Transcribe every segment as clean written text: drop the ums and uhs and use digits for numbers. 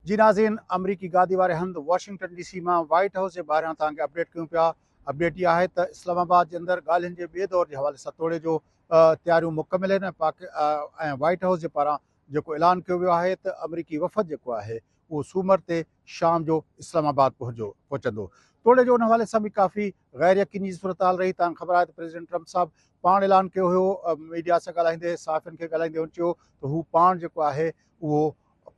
جي ناظرين آمريڪي گادي واري هنڌ واشنگٽن ڊي سي مان وائيٽ هائوس جي ٻاهريان توهان کي اپڊيٽ ڪيون پيا. اپڊيٽ اها آهي ته اسلام آباد جي اندر ڳالهين جي ٻئي دور جي حوالي سان توڙي جو تياريون مڪمل آهن ۽ پاڪ ۽ وائيٽ هائوس جي پاران جيڪو اعلان ڪيو ويو آهي ته آمريڪي وفد جيڪو آهي اهو سومر تي شام جو اسلام آباد پهچندو توڙي جو ان حوالي سان به ڪافي غير يقيني جي صورتحال رهي. توهان کي خبر آهي ته پريزيڊنٽ ٽرمپ صاحب پاڻ اعلان ڪيو هيو ميڊيا سان ڳالهائيندي صحافين کي ڳالهائيندي هن چيو ته هو پاڻ جيڪو آهي اهو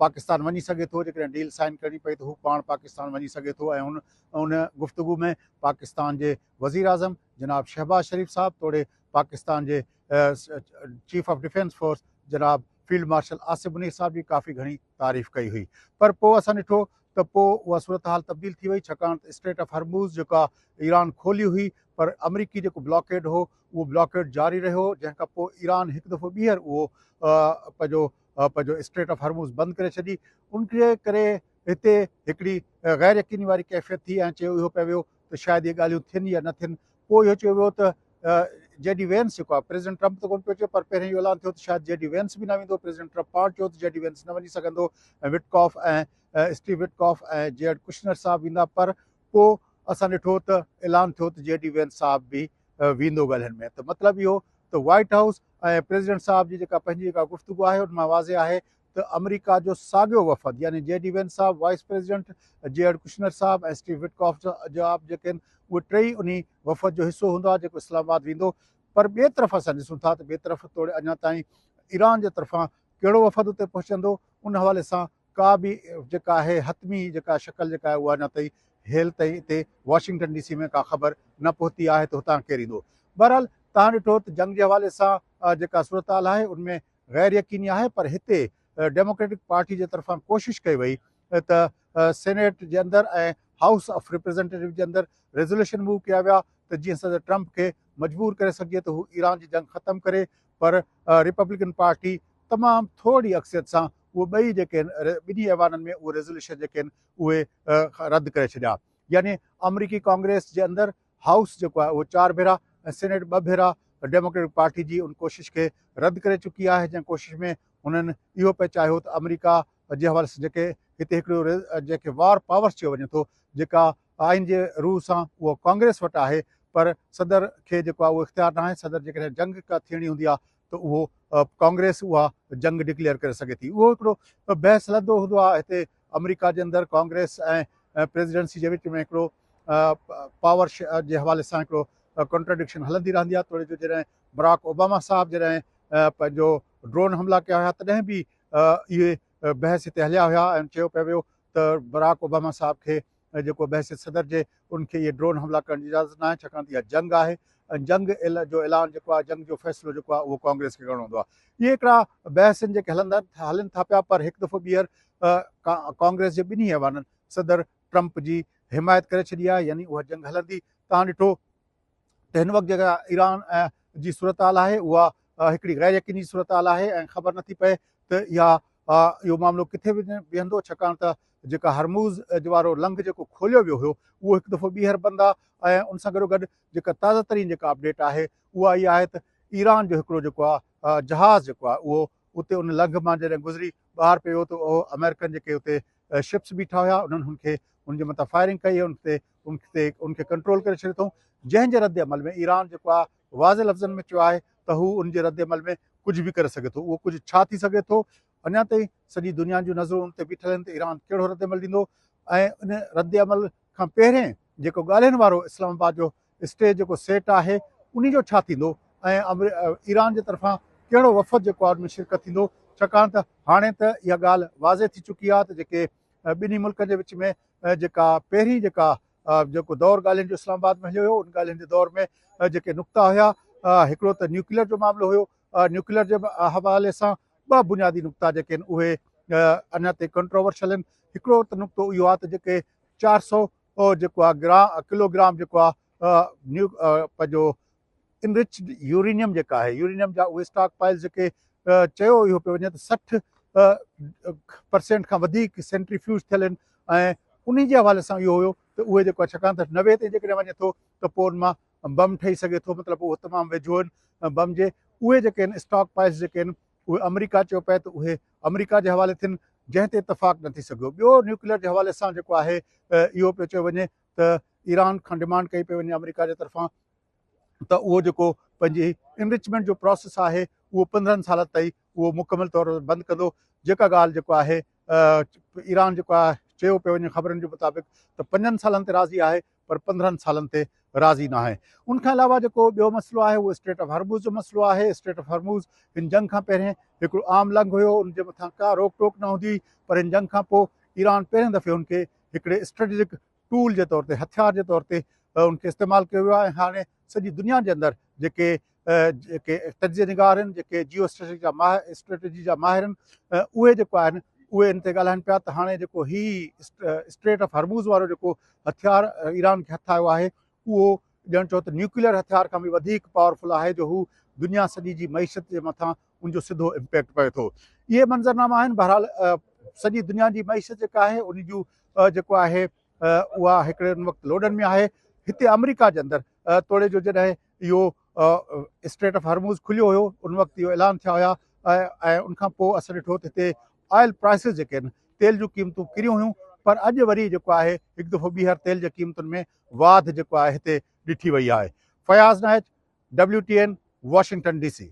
پاڪستان وڃي سگهي ٿو، جيڪڏهن ڊيل سائن ڪرڻي پئي ته هو پاڻ پاڪستان وڃي سگهي ٿو ۽ هن ان گفتگو ۾ پاڪستان جي وزيراعظم جناب شهباز شريف صاحب توڙي پاڪستان جي چيف آف ڊفينس فورس جناب فيلڊ مارشل عاصم منير صاحب جي ڪافي گهڻي تعريف ڪئي هئي پر پوء اسان ڏٺو ته پوء اها صورتحال تبديل ٿي وئي ڇاڪاڻ ته اسٽريٽ آف هرموز جيڪا ايران کولي هئي پر آمريڪي جيڪو بلاڪيڊ هو اهو بلاڪيڊ جاري رهيو جنهن کان پوء ايران هڪ دفعو ٻيهر اهو پنهنجو پنهنجو اسٽريٽ آف هرموز بند ڪري ڇڏي ان جي ڪري هتي هڪڙي غير يقيني واري ڪيفيت ٿي ۽ چيو اهو پئي ويو ته شايد اهي ڳالهيون ٿين يا نه ٿين. پوء اهو چيو ويو ته جي ڊي وينس جيڪو آهي پريزيڊنٽ ٽرمپ ته ڪونه پيو چئي پر پهرين اهو اعلان ٿيو ته شايد جي ڊي وينس به نه ويندو. پريزيڊنٽ ٽرمپ پاڻ چيو ته جي ڊي وينس نه وڃي سگهندو ۽ وٽڪاف ۽ اسٽيو وٽڪاف ۽ جيئرڊ ڪشنر صاحب ويندا پر پوء اسان ڏٺو ته اعلان ٿيو ته جي ڊي وينس صاحب به ويندو ڳالهين ۾ ته مطلب اهو ته وائيٽ هائوس ۽ پريزيڊنٽ صاحب جي جيڪا پنهنجي جيڪا گفتگو آهي ان مان واضح آهي ته آمريڪا جو ساڳيو وفد يعني جي ڊي وينس صاحب، وائيس پريزيڊنٽ جيئرڊ ڪشنر صاحب ۽ اسٽيو وٽڪاف صاحب جيڪي آهن اهي ٽئي انهي وفد جو حصو هوندا جيڪو اسلام آباد ويندو پر ٻئي طرف اسان ڏسون ٿا ته ٻئي طرف توڙي اڃا تائين ايران جي طرفان ڪهڙو وفد اتي پهچندو ان حوالي سان ڪا به جيڪا آهي حتمي جيڪا شڪل جيڪا آهي اها اڃا تائين هيل تائين اتي واشنگٽن ڊي سي ۾ ڪا خبر نه پهتي آهي ته هتان ڪير ايندو بهرحال توهان ڏٺو ته جنگ جي حوالي سان جيڪا صورتحال آهي ان ۾ غير يقيني آهي پر هتي ڊيموڪريٽڪ پارٽي جي طرفان ڪوشش ڪئي وئي ته سينيٽ جي اندر ۽ هائوس آف ريپريزنٽيٽو جي اندر ريزوليوشن موو ڪيا ويا ته جيئن صدر ٽرمپ کي مجبور ڪري سگهجي ته هو ايران جي جنگ ختم ڪري پر ريپبلڪن پارٽي تمام ٿورڙي اڪثريت سان اهي ٻئي جيڪي آهن ٻنهي ايوانن ۾ اهي ريزوليوشن جيڪي آهن اهي رد ڪري ڇڏيا يعني آمريڪي ڪانگريس جي اندر هائوس جيڪو آهي اهو چار ڀيرا ۽ سينيٽ ٻه ڀيرا ڊيموڪريٽڪ پارٽي جي ان ڪوشش کي رد ڪري چڪي آهي جنهن ڪوشش ۾ هنن اهو پئي چاهيو ته آمريڪا جي حوالي سان جيڪي هتي هڪڙو جنهن کي وار پاورس چيو وڃي ٿو جيڪا آئين جي روح سان اهو ڪانگريس وٽ آهي پر صدر کي جيڪو آهي اهو اختيار ناهي صدر جيڪڏهن جنگ ڪا ٿيڻي هوندي آهي ته اهو ڪانگريس اها جنگ ڊڪليئر ڪري سگهي ٿي اهو هڪڙو بحث هلندو هوندو آهي هتي آمريڪا جي اندر ڪانگريس ۽ پريزيڊنسي جي وچ ۾ هڪڙو پاور جي حوالي سان هڪڙو ڪنٽراڊڪشن هلندي رهندي آهي توڙي جو جڏهن براڪ اوباما صاحب جڏهن پنهنجو ڊرون حملا ڪيا هيا تڏهن به اهي بحث هتي هليا هيا ۽ چيو پيو ويو ته براڪ اوباما صاحب کي جيڪو بحث صدر جي ان کي اهي ڊرون حملا ڪرڻ جي اجازت ناهي ڇاڪاڻ ته اها جنگ آهي ۽ جنگ جو اعلان جيڪو آهي جنگ جو فيصلو جيڪو آهي اهو ڪانگريس کي ڪرڻو هوندو آهي اهي هڪڙا بحث آهن جيڪي هلندا هلن ٿا پيا پر هڪ دفعو ٻيهر ڪانگريس جي ٻنهي ايوانن صدر ٽرمپ جي حمايت ڪري ڇڏي آهي يعني اها جنگ هلندي. توهان ڏٺو ته هن وقت جيڪا ايران جي صورتحال آهي اها هڪڙي غير يقيني صورتحال آهي ۽ خبر نٿي پئي ته اها اهو معاملو ڪٿي بيهندو ڇاڪاڻ ته جيڪا هرموز وارو لنگهه جيڪو کوليو ويو هيو اهو هڪ دفعو ٻيهر بند آهي ۽ ان سان گڏو گڏ جيڪا تازه ترين جيڪا اپڊيٽ آهي اها اها آهي ته ايران جو هڪڙو جيڪو آهي جهاز جيڪو آهي اهو اتي ان لنگهه مان جڏهن گذري ٻاهر پيو ته اهو آمريڪن جيڪي اتي شپس بيٺا هيا انهن هن کي ان جي مٿان فائرنگ ڪئي ان تي ان تي ان کي ڪنٽرول ڪري ڇڏيو اٿئون جنهن جي رد عمل ۾ ايران جيڪو آهي واضح لفظن ۾ چيو آهي ته هو ان جي رد عمل ۾ ڪجهه به ڪري سگهي ٿو اهو ڪجهه ڇا ٿي سگهي ٿو اڃا تائين سڄي دنيا جون نظرون ان تي بيٺل آهن ته ايران ڪهڙو رد عمل ڏيندو ۽ ان رد عمل کان پهرين جيڪو ڳالهين وارو اسلام آباد جو اسٽيج جيڪو سيٽ آهي انهي جو ڇا ٿيندو ۽ ايران جي طرفان ڪهڙو وفد جيڪو آهي ان ۾ شرڪت ٿيندو ڇاڪاڻ ته هاڻي ته اها ڳالهه واضح ٿي چڪي آهي ته جيڪي ٻنهي ملڪن جي وچ ۾ جيڪا پهرين جيڪا جيڪو دور ڳالهين جو اسلام آباد ۾ هليو هيو ان ڳالهين جي دور ۾ جيڪي نقطا هيا هڪڙو ته نيوڪليئر جو معاملو هيو نيوڪليئر جي حوالي سان ٻه بنيادي نقطا جيڪي آهن اهي اڃا تائين ڪنٽروورشل آهن هڪڙو ته نقطو اهو آهي ته جيڪي 400 جيڪو آهي گرام ڪلو گرام جيڪو آهي نيو پنهنجو انرچڊ يورينيم جيڪا آهي يورينيم جا اهي اسٽاڪ پائلز جيڪي چيو اهو پيو وڃي ته 60% کان وڌيڪ سينٽري فيوج ٿيل آهن ۽ انهي جي حوالي سان اهو هيو ته اهي جيڪو آهي ڇاڪاڻ ته 90 تائين جيڪڏهن وڃي ٿو ته پوء ان مان بم ٺهي سگهي ٿو مطلب اهو تمام ويجهو آهن بم جي اهي جيڪي آهن اسٽاڪ پائلز جيڪي آهن اهي آمريڪا چيو پئي ته اهي آمريڪا جي حوالي ٿين. جنهن تي اتفاق نه ٿي سگهيو. ٻيو نيوڪليئر جي حوالي سان جيڪو آهي اهو پيو چيو وڃي ته ايران کان ڊمانڊ ڪئي پئي وڃي آمريڪا جي طرفان ته اهو جيڪو پنهنجي انرچمينٽ جو پراسيس آهي اهو 15 سالن تائين اهو مڪمل طور تي بند ڪندو، جيڪا ڳالهه جيڪو آهي ايران جيڪو آهي چيو پيو وڃي خبرن جي مطابق ته 5 سالن تي راضي آهي پر 15 سالن تي راضي ناهي. ان کان علاوه جيڪو ٻيو مسئلو آهي اهو اسٽريٽ آف هرموز جو مسئلو آهي. اسٽريٽ آف هرموز هن جنگ کان پهرين هڪڙو عام لنگهه هيو، ان جي مٿان ڪا روڪ ٽوڪ نه هوندي هئي، پر هن جنگ کان پوء ايران پهرين دفعي ان کي هڪڙي اسٽريٽجڪ ٽول جي طور تي، هٿيار جي طور تي ان کي استعمال ڪيو ويو آهي ۽ هاڻي سڄي دنيا جي اندر جيڪي جيڪي تجزيه نگار آهن، جيڪي جيو اسٽريٽجي جا ماهر اسٽريٽجي جا ماهر آهن، اهي جيڪو آهن اهي ان تي ڳالهائن پيا ته هاڻي جيڪو هي اسٽريٽ آف هرموز وارو جيڪو هٿيار ايران کي هٿ آيو آهي اهو ڄڻ چئو ته نيوڪليئر هٿيار کان به وڌيڪ پاورفل آهي جو هو دنيا سڄي جي معيشت جي مٿان ان جو سڌو امپيڪٽ پئي ٿو. اهي منظرناما آهن. بهرحال سڄي دنيا جي معيشت جيڪا آهي ان جون جيڪو آهي اها هڪڙي ان وقت لوڏن ۾ آهي. هتي آمريڪا جي اندر توڙي جو جڏهن اهو اسٽريٽ آف هرموز کليو هيو ان وقت اهو اعلان ٿيا هيا ۽ ان کان پوء اسان ڏٺو ته هتي آئل پرائسز جيڪي آهن تيل جون قيمتون ڪريون هيون پر اڄ وري جيڪو آهي هڪ دفعو ٻيهر تيل جي قيمتن ۾ واڌ جيڪو آهي هتي ڏٺي وئي آهي. Fayaz Naich, W T N, Washington D C.